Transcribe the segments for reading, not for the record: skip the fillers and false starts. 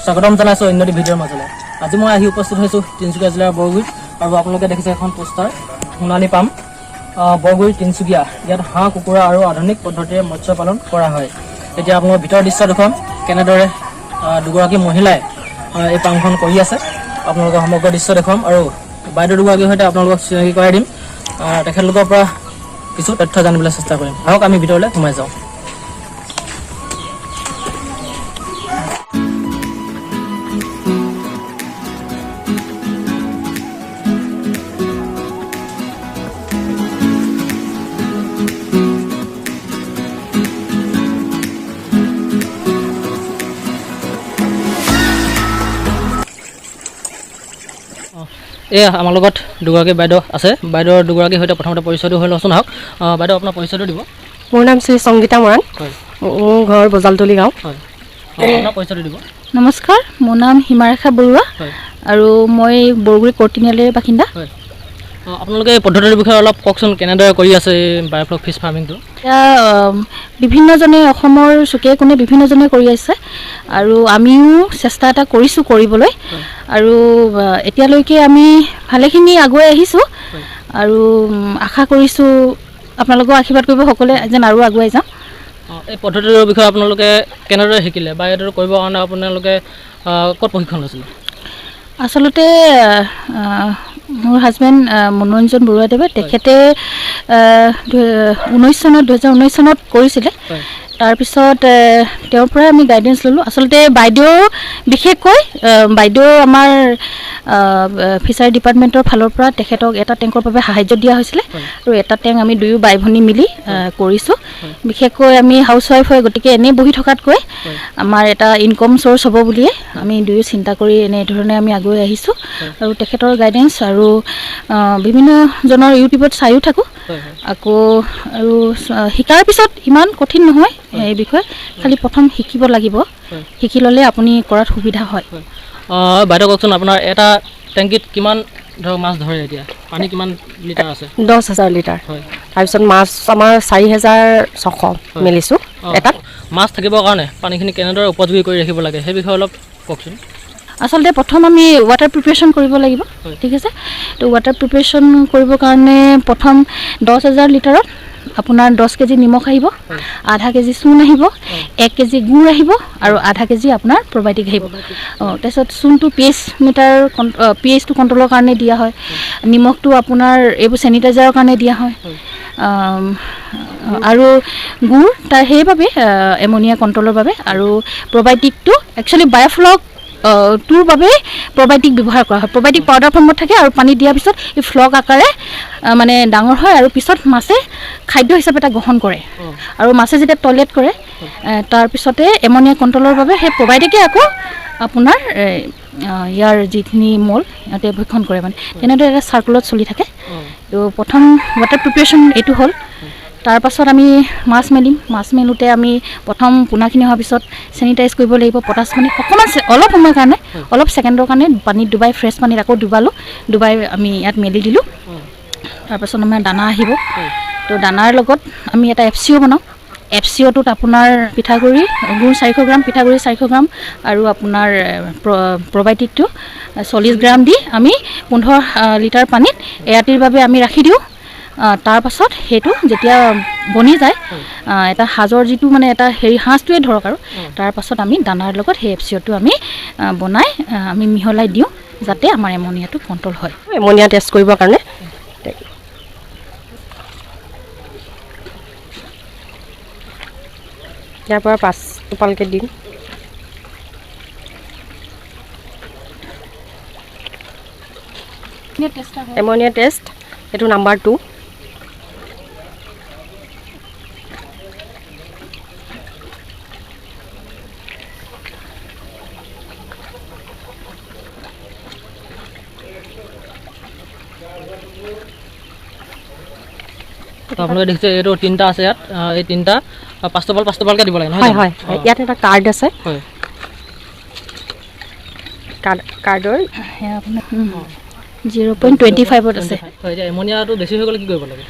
স্বাগতম জনাইছোঁ অন্য এটি ভিডিঅ'ৰ মাজলৈ। আজি মই আহি উপস্থিত হৈছোঁ তিনিচুকীয়া জিলাৰ বৰগুৰিত আৰু আপোনালোকে দেখিছে এখন পোষ্টাৰ সোণালী পাম বৰগুৰি তিনিচুকীয়া। ইয়াত হাঁহ কুকুৰা আৰু আধুনিক পদ্ধতিৰে মৎস্য পালন কৰা হয়। এতিয়া আপোনালোকৰ ভিতৰৰ দৃশ্য দেখুৱাম কেনেদৰে দুগৰাকী মহিলাই এই পামখন কৰি আছে। আপোনালোকৰ সমগ্ৰ দৃশ্য দেখুৱাম আৰু বাইদেউ দুগৰাকীৰ সৈতে আপোনালোকক চিনাকি কৰাই দিম। তেখেতলোকৰ পৰা কিছু তথ্য জানিবলৈ চেষ্টা কৰিম। আহক আমি ভিতৰলৈ সোমাই যাওঁ। এয়া আমাৰ লগত দুগৰাকী বাইদেউ আছে। বাইদেউৰ দুগৰাকীৰ সৈতে প্ৰথমতে পৰিচয়টো হৈ লওঁচোন। আহক বাইদেউ, আপোনাৰ পৰিচয়টো দিব। মোৰ নাম শ্ৰী সংগীতা মৰাণ, মোৰ ঘৰ বজালতলি গাঁও। হয়, আপোনাৰ পৰিচয়টো দিব। নমস্কাৰ, মোৰ নাম হিমাৰেখা বৰুৱা আৰু মই বৰগুৰি কৰ্তিনিয়ালিৰ বাসিন্দা। হয়, আপোনালোকে এই পদ্ধতিৰ বিষয়ে অলপ কওকচোন, কেনেদৰে কৰি আছে এই বায়'ফ্লক ফিছ ফাৰ্মিংটো? এতিয়া বিভিন্নজনে অসমৰ চুকে কোণে বিভিন্নজনে কৰি আছে আৰু আমিও চেষ্টা এটা কৰিছোঁ কৰিবলৈ আৰু এতিয়ালৈকে আমি ভালেখিনি আগুৱাই আহিছোঁ আৰু আশা কৰিছোঁ আপোনালোকেও আশীৰ্বাদ কৰিব সকলোৱে যেন আৰু আগুৱাই যাম। এই পদ্ধতিটোৰ বিষয়ে আপোনালোকে কেনেদৰে শিকিলে বা এইটো কৰিবৰ কাৰণে আপোনালোকে ক'ত প্ৰশিক্ষণ লৈছিলে? আচলতে মোৰ হাজবেণ্ড মনোৰঞ্জন বৰুৱাদেৱে তেখেতে 2019 চনত কৰিছিলে। তাৰপিছত তেওঁৰ পৰাই আমি গাইডেঞ্চ ল'লোঁ। আচলতে বাইদেউ বিশেষকৈ বাইদেউ আমাৰ ফিচাৰী ডিপাৰ্টমেণ্টৰ ফালৰ পৰা তেখেতক এটা টেংকৰ বাবে সাহাৰ্য দিয়া হৈছিলে আৰু এটা টেংক আমি দুয়ো বাই ভনী মিলি কৰিছোঁ। বিশেষকৈ আমি হাউচ ৱাইফ হয়, গতিকে এনেই বহি থকাতকৈ আমাৰ এটা ইনকম চ'ৰ্চ হ'ব বুলিয়ে আমি দুয়ো চিন্তা কৰি এনেধৰণে আমি আগুৱাই আহিছোঁ আৰু তেখেতৰ গাইডেঞ্চ আৰু বিভিন্নজনৰ ইউটিউবত চায়ো থাকোঁ। আকৌ আৰু শিকাৰ পিছত ইমান কঠিন নহয় এই বিষয়ে, খালি প্ৰথম শিকিব লাগিব। শিকি ল'লে আপুনি কৰাত সুবিধা হয়। বাইদেউ কওকচোন, আপোনাৰ এটা টেংকিত কিমান ধৰক মাছ ধৰে? এতিয়া পানী কিমান লিটাৰ আছে? 10,000 লিটাৰ। তাৰপিছত মাছ আমাৰ 4,600 মেলিছোঁ এটাত। মাছ থাকিবৰ কাৰণে পানীখিনি কেনেদৰে উপযোগী কৰি ৰাখিব লাগে সেই বিষয়ে অলপ কওকচোন। আচলতে প্ৰথম আমি ৱাটাৰ প্ৰিপেৰেশ্যন কৰিব লাগিব, ঠিক আছে? তো ৱাটাৰ প্ৰিপেৰেশ্যন কৰিবৰ কাৰণে প্ৰথম 10,000 লিটাৰত আপোনাৰ 10 কেজি নিমখ আহিব, আধা কেজি চূণ আহিব, 1 কেজি গুড় আহিব আৰু আধা কেজি আপোনাৰ প্ৰবাইটিক আহিব। তাৰপিছত চূণটো পি এইচ মিটাৰ পি এইচটো কণ্ট্ৰলৰ কাৰণে দিয়া হয়, নিমখটো আপোনাৰ এইবোৰ চেনিটাইজাৰৰ কাৰণে দিয়া হয়, আৰু গুড় তাৰ সেইবাবে এমনিয়া কণ্ট্ৰলৰ বাবে, আৰু প্ৰবাইটিকটো একচুৱেলি বায়'ফ্লক টোৰ বাবে প্ৰবাইটিক ব্যৱহাৰ কৰা হয়। প্ৰবাইটিক পাউডাৰ ফৰ্মত থাকে আৰু পানী দিয়াৰ পিছত এই ফ্লক আকাৰে মানে ডাঙৰ হয় আৰু পিছত মাছে খাদ্য হিচাপে এটা গ্ৰহণ কৰে আৰু মাছে যেতিয়া টয়লেট কৰে তাৰপিছতে এমনিয়া কণ্ট্ৰলৰ বাবে সেই প্ৰবাইটিকে আকৌ আপোনাৰ ইয়াৰ যিখিনি মল সিহঁতে ভক্ষণ কৰে, মানে তেনেদৰে এটা চাৰ্কুলত চলি থাকে। তো প্ৰথম ৱাটাৰ প্ৰিপেৰেশ্যন এইটো হ'ল। তাৰপাছত আমি মাছ মেলিম। মাছ মেলোঁতে আমি প্ৰথম পোনাখিনি হোৱাৰ পিছত চেনিটাইজ কৰিব লাগিব। পটাছ পানী অকণমান অলপ সময়ৰ কাৰণে, অলপ ছেকেণ্ডৰ কাৰণে পানীত ডুবাই ফ্ৰেছ পানীত আকৌ ডুবালোঁ, ডুবাই আমি ইয়াত মেলি দিলোঁ। তাৰপাছত আমাৰ দানা আহিব। তো দানাৰ লগত আমি এটা এফ চি অ' বনাওঁ। এফ চি অ'টোত আপোনাৰ পিঠাগুড়ি গুড় 400 গ্ৰাম, পিঠাগুড়ি 400 গ্ৰাম আৰু আপোনাৰ প্ৰবাইটিকটো 40 গ্ৰাম দি আমি 15 লিটাৰ পানীত এৰাতিৰ বাবে আমি ৰাখি দিওঁ। তাৰপাছত সেইটো যেতিয়া বনি যায়, এটা সাজৰ যিটো মানে এটা হেৰি সাজটোৱে ধৰক আৰু তাৰপাছত আমি দানাৰ লগত সেই এফ চি অ'টো আমি বনাই আমি মিহলাই দিওঁ যাতে আমাৰ এমনিয়াটো কণ্ট্ৰল হয়। এমনিয়া টেষ্ট কৰিবৰ কাৰণে ইয়াৰ পৰা 5 টোপালকৈ দিম। এমনিয়া টেষ্ট এইটো নাম্বাৰ 2। আপোনালোকে দেখিছে এইটো 3টা আছে ইয়াত। এই 3টা 5 টোপাল 5 টোপালকৈ দিব লাগে নহয়? হয় হয়, ইয়াত এটা কাৰ্ড আছে। কাৰ্ডৰ 0.25 আছে। এতিয়া এমনিয়াটো বেছি হৈ গ'লে কি কৰিব লাগে?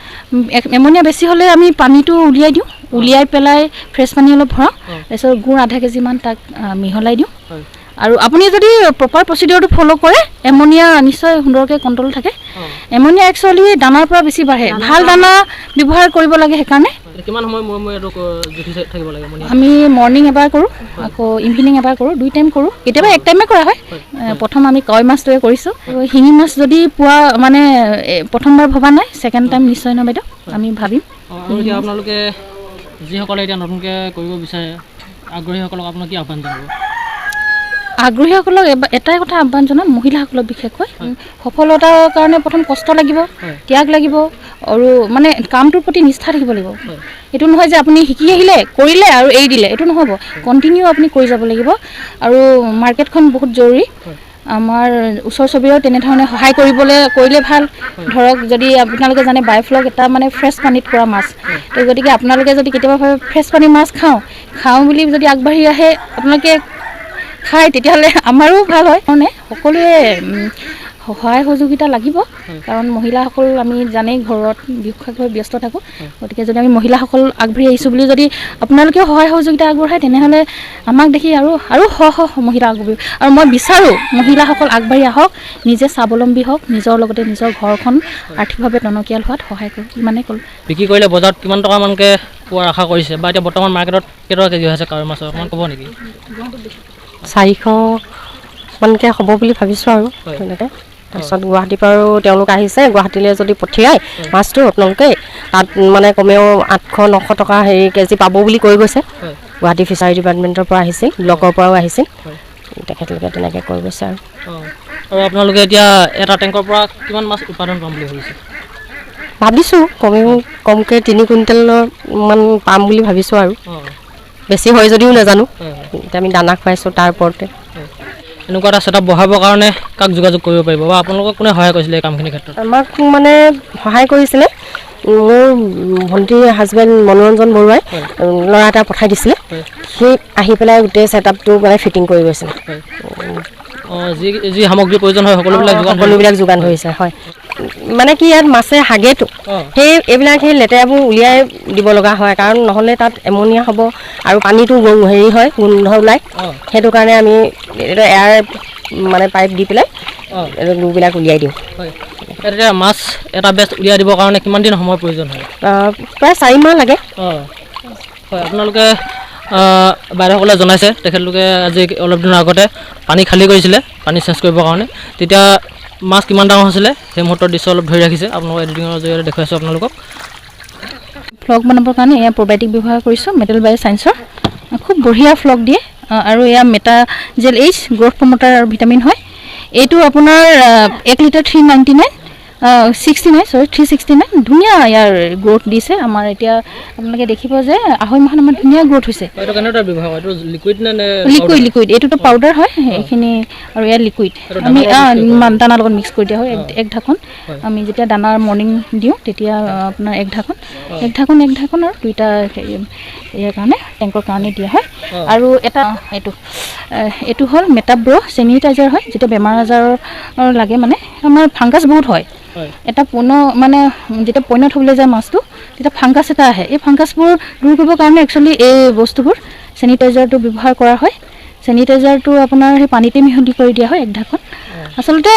এমনিয়া বেছি হ'লে আমি পানীটো উলিয়াই দিওঁ, উলিয়াই পেলাই ফ্ৰেছ পানী অলপ ভৰাওঁ, তাৰপিছত গুড় আধা কেজিমান তাক মিহলাই দিওঁ। আৰু আপুনি যদি প্ৰপাৰ প্ৰচিডিঅ'ৰটো ফ'ল' কৰে, এমনিয়া নিশ্চয় সুন্দৰকৈ কণ্ট্ৰল থাকে। এমনিয়া একচুৱেলি দানাৰ পৰা বেছি বাঢ়ে, ভাল দানা ব্যৱহাৰ কৰিব লাগে। সেইকাৰণে কিমান সময় মূৰে মূৰে এইটো জুখি থাকিব লাগে? আমি মৰ্ণিং এবাৰ কৰোঁ, আকৌ ইভিনিং এবাৰ কৰোঁ, 2 টাইম কৰোঁ, কেতিয়াবা এক টাইমে কৰা হয়। প্ৰথম আমি কাৱৈ মাছটোৱে কৰিছোঁ। শিঙি মাছ যদি পোৱা মানে প্ৰথমবাৰ ভবা নাই, ছেকেণ্ড টাইম নিশ্চয় নহয় বাইদেউ আমি ভাবিম। আৰু এতিয়া আপোনালোকে যিসকলে এতিয়া নতুনকৈ কৰিব বিচাৰে, আগ্ৰহীসকলক আপোনাক কি আহ্বান জনাব? আগ্ৰহীসকলক এটাই কথা আহ্বান জনাম, মহিলাসকলক বিশেষকৈ সফলতাৰ কাৰণে প্ৰথম কষ্ট লাগিব, ত্যাগ লাগিব আৰু মানে কামটোৰ প্ৰতি নিষ্ঠা থাকিব লাগিব। এইটো নহয় যে আপুনি শিকি আহিলে কৰিলে আৰু এৰি দিলে, এইটো নহ'ব, কণ্টিনিউ আপুনি কৰি যাব লাগিব। আৰু মাৰ্কেটখন বহুত জৰুৰী, আমাৰ ওচৰ চুবুৰীয়াও তেনেধৰণে সহায় কৰিবলৈ কৰিলে ভাল। ধৰক যদি আপোনালোকে জানে বায়'ফ্লক এটা মানে ফ্ৰেছ পানীত কৰা মাছ, তো গতিকে আপোনালোকে যদি কেতিয়াবা ভাবে ফ্ৰেছ পানীৰ মাছ খাওঁ খাওঁ বুলি যদি আগবাঢ়ি আহে আপোনালোকে খায়, তেতিয়াহ'লে আমাৰো ভাল হয়। কাৰণে সকলোৱে সহায় সহযোগিতা লাগিব, কাৰণ মহিলাসকল আমি জানেই ঘৰত বিশেষভাৱে ব্যস্ত থাকোঁ। গতিকে যদি আমি মহিলাসকল আগবাঢ়ি আহিছোঁ বুলি যদি আপোনালোকেও সহায় সহযোগিতা আগবঢ়ায়, তেনেহ'লে আমাক দেখি আৰু আৰু শ শ মহিলা আগবাঢ়িব। আৰু মই বিচাৰোঁ মহিলাসকল আগবাঢ়ি আহক, নিজে স্বাৱলম্বী হওক, নিজৰ লগতে নিজৰ ঘৰখন আৰ্থিকভাৱে টনকিয়াল হোৱাত সহায় কৰক, ইমানেই ক'লোঁ। বিক্ৰী কৰিলে বজাৰত কিমান টকামানকৈ পোৱাৰ আশা কৰিছে বা এতিয়া বৰ্তমান মাৰ্কেটত কেইটকা কেজি হৈ আছে কাৱৈ মাছৰ, অকণমান ক'ব নেকি? 400 মানকৈ হ'ব বুলি ভাবিছোঁ আৰু তেনেকৈ। তাৰপিছত গুৱাহাটীৰ পৰাও তেওঁলোক আহিছে, গুৱাহাটীলৈ যদি পঠিয়াই মাছটো আপোনালোকে তাত মানে কমেও 800-900 টকা হেৰি কেজি পাব বুলি কৈ গৈছে। গুৱাহাটী ফিচাৰী ডিপাৰ্টমেণ্টৰ পৰা আহিছিল, ব্লকৰ পৰাও আহিছিল, তেখেতলোকে তেনেকৈ কৈ গৈছে। আৰু আৰু আপোনালোকে এতিয়া এটা টেংকৰ পৰা কিমান মাছ উৎপাদন পাম বুলি ভাবিছে? ভাবিছোঁ কমেও কমকৈ 3 কুইণ্টেলমান পাম বুলি ভাবিছোঁ, আৰু বেছি হয় যদিও নাজানো। এতিয়া আমি দানা খুৱাইছোঁ তাৰ ওপৰতে। এনেকুৱা এটা ছেটআপ বঢ়াবৰ কাৰণে কাক যোগাযোগ কৰিব পাৰিব বা আপোনালোকক কোনে সহায় কৰিছিলে এই কামখিনিৰ ক্ষেত্ৰত? আমাক মানে সহায় কৰিছিলে মোৰ ভণ্টিৰ হাজবেণ্ড মনোৰঞ্জন বৰুৱাই, ল'ৰা এটা পঠাই দিছিলে, সি আহি পেলাই গোটেই ছেটআপটো মানে ফিটিং কৰি গৈছিলে। যি যি সামগ্ৰী প্ৰয়োজন হয় সকলোবিলাক যোগান? সকলোবিলাক যোগান ধৰিছে, হয়। মানে কি ইয়াত মাছে হাগেতো, সেই এইবিলাক সেই লেতেৰাবোৰ উলিয়াই দিব লগা হয়, কাৰণ নহ'লে তাত এমনিয়া হ'ব আৰু পানীটো হেৰি হয়, গোন্ধ ওলায়। সেইটো কাৰণে আমি এয়াৰ মানে পাইপ দি পেলাই গুবিলাক উলিয়াই দিওঁ। এতিয়া মাছ এটা বেচ উলিয়াই দিবৰ কাৰণে কিমান দিন সময় প্ৰয়োজন হয়? প্ৰায় 4 মাহ লাগে। হয়, আপোনালোকে বাইদেউসকলে জনাইছে তেখেতলোকে আজি অলপ দিনৰ আগতে পানী খালী কৰিছিলে, পানী চেঞ্জ কৰিবৰ কাৰণে, তেতিয়া মাছ কিমান ডাঙৰ হৈছিলে সেই মুহূৰ্তৰ দৃশ্য অলপ ধৰি ৰাখিছে, আপোনালোকৰ এডিটিঙৰ জৰিয়তে দেখুৱাইছোঁ আপোনালোকক। ফ্লক বনাবৰ কাৰণে এয়া প্ৰবায়টিক ব্যৱহাৰ কৰিছোঁ, মেটেল বায়' ছায়েন্সৰ খুব বঢ়িয়া ফ্লক দিয়ে। আৰু এয়া মেটা জেল এইচ গ্ৰ'থ প্ৰমোটাৰ আৰু ভিটামিন হয়। এইটো আপোনাৰ 1 litre 399, 69, sorry, 369। ধুনীয়া ইয়াৰ গ্ৰ'থ দিছে আমাৰ। এতিয়া আপোনালোকে দেখিব যে আঢ়ৈ মাহত আমাৰ ধুনীয়া গ্ৰ'থ হৈছে। লিকুইড, লিকুইড, এইটোতো পাউডাৰ হয় এইখিনি, আৰু ইয়াৰ লিকুইড আমি দানাৰ লগত মিক্স কৰি দিয়া হয়। এক ঢাকন আমি যেতিয়া দানাৰ মৰ্ণিং দিওঁ, তেতিয়া আপোনাৰ এক ঢাকন, এক ঢাকন, এক ঢাকন আৰু দুইটা ইয়াৰ কাৰণে টেংকৰ কাৰণে দিয়া হয়। আৰু এটা এইটো হ'ল মেটাব্ৰ' চেনিটাইজাৰ হয়। যেতিয়া বেমাৰ আজাৰৰ লাগে, মানে আমাৰ ফাংগাছ বহুত হয়, এটা পুনৰ মানে যেতিয়া পৈণত হ'বলৈ যায় মাছটো, তেতিয়া ফাংগাছ এটা আহে। এই ফাংগাছবোৰ দূৰ কৰিবৰ কাৰণে একচুৱেলি এই বস্তুবোৰ চেনিটাইজাৰটো ব্যৱহাৰ কৰা হয়। চেনিটাইজাৰটো আপোনাৰ সেই পানীতে মিহলি কৰি দিয়া হয় এক ঢাকন। আচলতে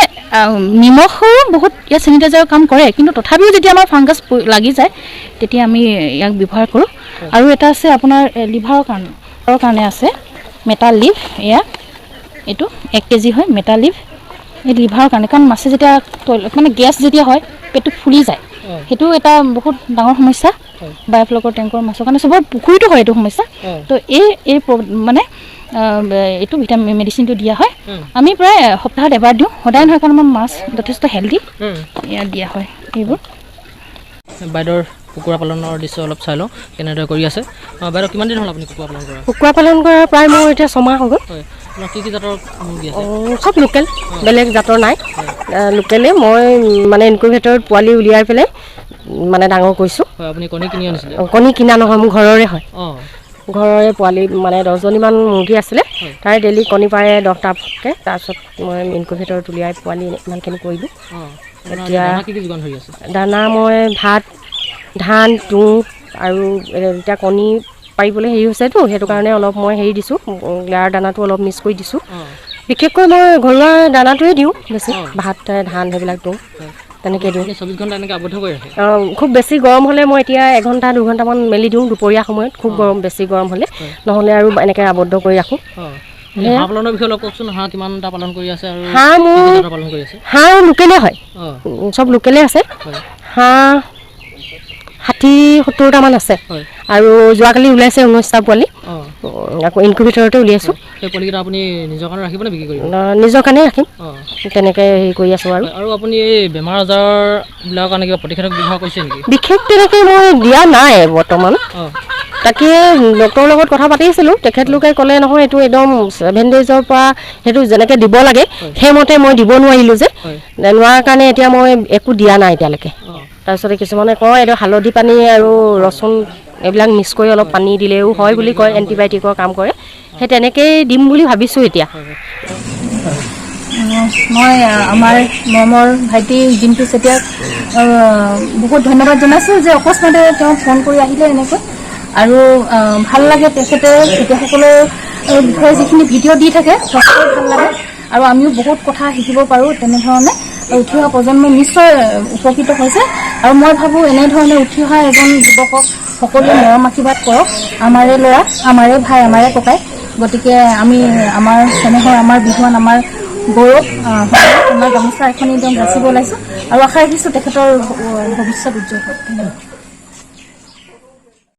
নিমখো বহুত ইয়াত চেনিটাইজাৰৰ কাম কৰে, কিন্তু তথাপিও যেতিয়া আমাৰ ফাংগাছ লাগি যায় তেতিয়া আমি ইয়াক ব্যৱহাৰ কৰোঁ। আৰু এটা আছে আপোনাৰ লিভাৰৰ কাৰণে আছে মেটা লিভ। এয়া এইটো 1 কেজি হয় মেটা লিভ, এই লিভাৰৰ কাৰণে, কাৰণ মাছে যেতিয়া টয়লেট মানে গেছ যেতিয়া হয় পেটটো ফুলি যায়, সেইটো এটা বহুত ডাঙৰ সমস্যা বায়'ফ্লকৰ টেংকৰ মাছৰ কাৰণে, চবৰ পুখুৰীতো হয় এইটো সমস্যা। তো এই এই মানে এইটো ভিটামিন মেডিচিনটো দিয়া হয়। আমি প্ৰায় সপ্তাহত এবাৰ দিওঁ, সদায় নহয়, কাৰণ আমাৰ মাছ যথেষ্ট হেল্ডি। ইয়াত দিয়া হয় এইবোৰ। বাইদেউৰ কুকুৰা পালনৰ দৃশ্য অলপ চাই লওঁ, কেনেদৰে কৰি আছে। বাইদেউ, কিমান দিন হ'ল আপুনি কুকুৰা পালন কৰা? কুকুৰা পালন কৰা প্ৰায় মোৰ এতিয়া 6 মাহ হৈ গ'ল। হয়, আপোনাৰ কি কি জাতৰ মুৰ্গী আছে? চব লোকেল, বেলেগ জাতৰ নাই, লোকেলে। মই মানে ইনকুবেটৰত পোৱালি উলিয়াই পেলাই মানে ডাঙৰ কৰিছোঁ। হয়, আপুনি কণী কিনি আনিছিলে? কণী কিনা নহয়, মোৰ ঘৰৰে হয়। ঘৰৰে পোৱালি মানে 10জনীমান মুৰ্গী আছিলে, তাৰে ডেইলি কণী পাৰে 10টাকৈ। তাৰপিছত মই ইনকুবেটৰত উলিয়াই পোৱালি ইমানখিনি কৰিলোঁ। এতিয়া দানা কি কি যোগান ধৰি আছে? দানা মই ভাত, ধান, তুঁহ আৰু এতিয়া কণী পাৰিবলৈ হেৰি হৈছেতো, সেইটো কাৰণে অলপ মই হেৰি দিছোঁ, লেয়াৰ দানাটো অলপ মিক্স কৰি দিছোঁ। বিশেষকৈ মই ঘৰুৱা দানাটোৱে দিওঁ বেছি, ভাত ধান সেইবিলাক দিওঁ, তেনেকৈ দিওঁ। 24 ঘণ্টা এনেকৈ আবদ্ধ কৰি ৰাখে? খুব বেছি গৰম হ'লে মই এতিয়া 1 ঘণ্টা 2 ঘণ্টামান মেলি দিওঁ দুপৰীয়া সময়ত, খুব গৰম, বেছি গৰম হ'লে। নহ'লে আৰু এনেকৈ আবদ্ধ কৰি ৰাখোঁ। হাঁহ পালনৰ বিষয়ে অলপ কওকচোন। হাঁহ কিমানটা পালন কৰি আছে আৰু হাঁহ মোৰ পালন কৰি আছে? হাঁহ লোকেলে হয়, চব লোকেলে আছে। হাঁহ 60-70টামান আছে আৰু যোৱাকালি ওলাইছে 19টা পোৱালি, আকৌ ইনকুবেটৰতে উলিয়াইছোঁ। সেই পোৱালিকেইটা আপুনি নিজৰ কাৰণে ৰাখিব নে বিক্ৰী কৰিব? নিজৰ কাৰণে ৰাখিম, তেনেকৈ হেৰি কৰি আছোঁ। আৰু আৰু আপুনি এই বেমাৰ আজাৰবিলাকৰ কাৰণে কিবা প্ৰতিষেধক ব্যৱহাৰ কৰিছে নেকি? বিশেষ তেনেকৈ মই দিয়া নাই বৰ্তমান। তাকে ডক্টৰৰ লগত কথা পাতিছিলোঁ, তেখেতলোকে ক'লে নহয় এইটো একদম 7 ডেইজৰ পৰা সেইটো যেনেকৈ দিব লাগে সেইমতে মই দিব নোৱাৰিলোঁ যে, নোৱাৰাৰ কাৰণে এতিয়া মই একো দিয়া নাই এতিয়ালৈকে। তাৰপিছতে কিছুমানে কয় এইটো হালধি পানী আৰু ৰচুন এইবিলাক মিক্স কৰি অলপ পানী দিলেও হয় বুলি কয়, এণ্টিবায়'টিকৰ কাম কৰে। সেই তেনেকেই দিম বুলি ভাবিছোঁ এতিয়া। মই আমাৰ মৰমৰ ভাইটি জিন্তু চেতিয়াক বহুত ধন্যবাদ জনাইছোঁ যে অকস্মাতে তেওঁ ফোন কৰি আহিলে এনেকৈ, আৰু ভাল লাগে। তেখেতে খেতিয়কসকলৰ বিষয়ে যিখিনি ভিডিঅ' দি থাকে সঁচাকৈ ভাল লাগে আৰু আমিও বহুত কথা শিকিব পাৰোঁ। তেনেধৰণে উঠি অহা প্ৰজন্মই নিশ্চয় উপকৃত হৈছে আৰু মই ভাবোঁ এনেধৰণে উঠি অহা এজন যুৱকক সকলোৱে মৰম আশীৰ্বাদ কৰক। আমাৰে ল'ৰা, আমাৰে ভাই, আমাৰে ককাই। গতিকে আমি আমাৰ চেনেহৰ, আমাৰ বিহুৱান, আমাৰ গৌৰৱ আমাৰ গামোচা এখনি তেওঁক যাচিব ওলাইছোঁ আৰু আশা ৰাখিছোঁ তেখেতৰ ভৱিষ্যত উজ্জ্বল হওক। ধন্যবাদ।